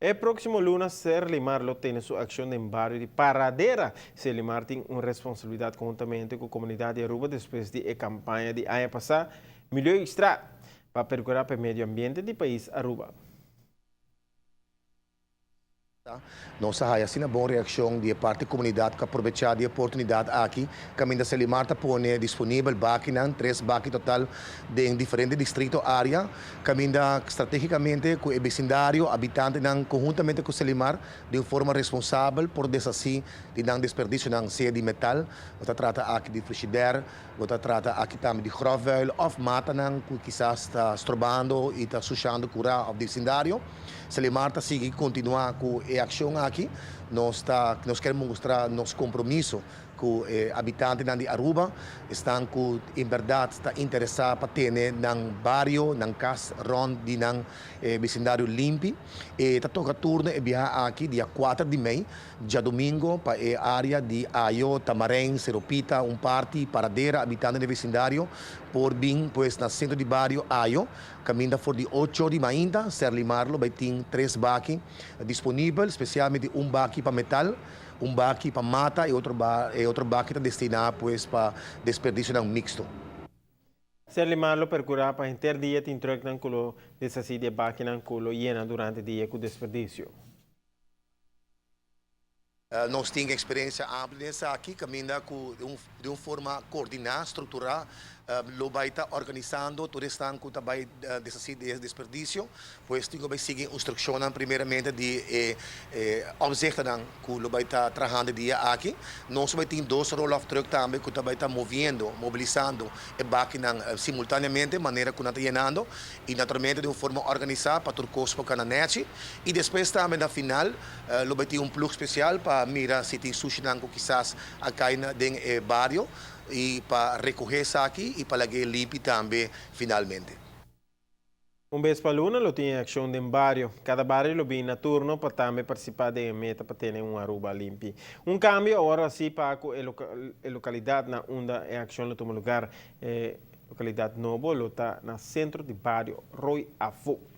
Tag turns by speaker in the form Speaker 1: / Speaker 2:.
Speaker 1: E próksimo luna Serlimar lo tene su akshon den bario di Paradera. Serlimar tin un responsabilidat konhuntamente ku komunidat di Aruba despues di e kampaña di aña pasá Milieustraat pa perkurá pa e medio ambiente di pais Aruba.
Speaker 2: Nos a haya asina bon reaccion di e parti comunidad cu a probecha di e oportunidad aki caminda Selimar ta pone disponibel bakinan, tres baki total den diferente distrito area caminda strategicamente cu e becindario, habitantenan conhuntamente cu Selimar di un forma responsabel por deshaci di nan desperdicionan sea di metal, bo ta trata aki di frigidaire, bo ta trata aki tambe di grofvuil of matanan cu kisas ta strobando y ta sushando cura of di becindario. Selimar ta sigui kontinuá ku e akshon aki. Nos ta nos kier mustra nos kompromiso ku e abitantenan di Aruba, esnan ku en bèrdat ta interesá pa tene nan bario, nan kas rònt di nan besindario limpi. E ta toka turno e biaha aki dia kuater di mei, djadumingo, pa e área di Ayo, Tamarijn, Seropita, un parti, Paradera, abitante den besindario por bin pues na sentro di bario Ayo. Kaminda for di ocho di mainta, Serlimar lo bai tin tres baki disponibel, spesialmente un baki pa metal, un baki pa mata i otro e otro baki ta destiná pues pa desperdisionan miksto.
Speaker 1: Serlimar lo perkurá pa henter dia tin trùknan ku lo deshasí di e bakinan ku lo yena durante dia ku desperdisio.
Speaker 2: Nos tin experiencia amplio den esaki, caminda cu di un forma coordina, structura, lo bay ta organisando tur esnan cu ta bay deshaci di e desperdicio. Pues tin cu bay sigui instruccionnan primeramente di e opzichternan cu lo bay ta trahando e dia aki. Nos lo bay tin dos roll-off truck tambe cu ta bay ta moviendo, mobilisando e bakinan simultaneamente manera cu nan ta yenando y naturalmente di un forma organisa pa tur cos por cana nechi. Y despues tambe na final Lo bai tin un plug spesial pa mira si tin sushinan ku kisas a kai na den e bario i pa rekohé esaki i pa lag'é limpi tambe finalmente.
Speaker 1: Un bes pa luna lo tin e akshon den bario. Kada bario lo bin na turno pa tambe partisipá den e meta pa tene un Aruba limpi. Un kambio awor hasi pa ku e e lokalidat na unda e akshon lo tuma lugar. E lokalidat nobo lo ta na sentro di bario Rooi Afo.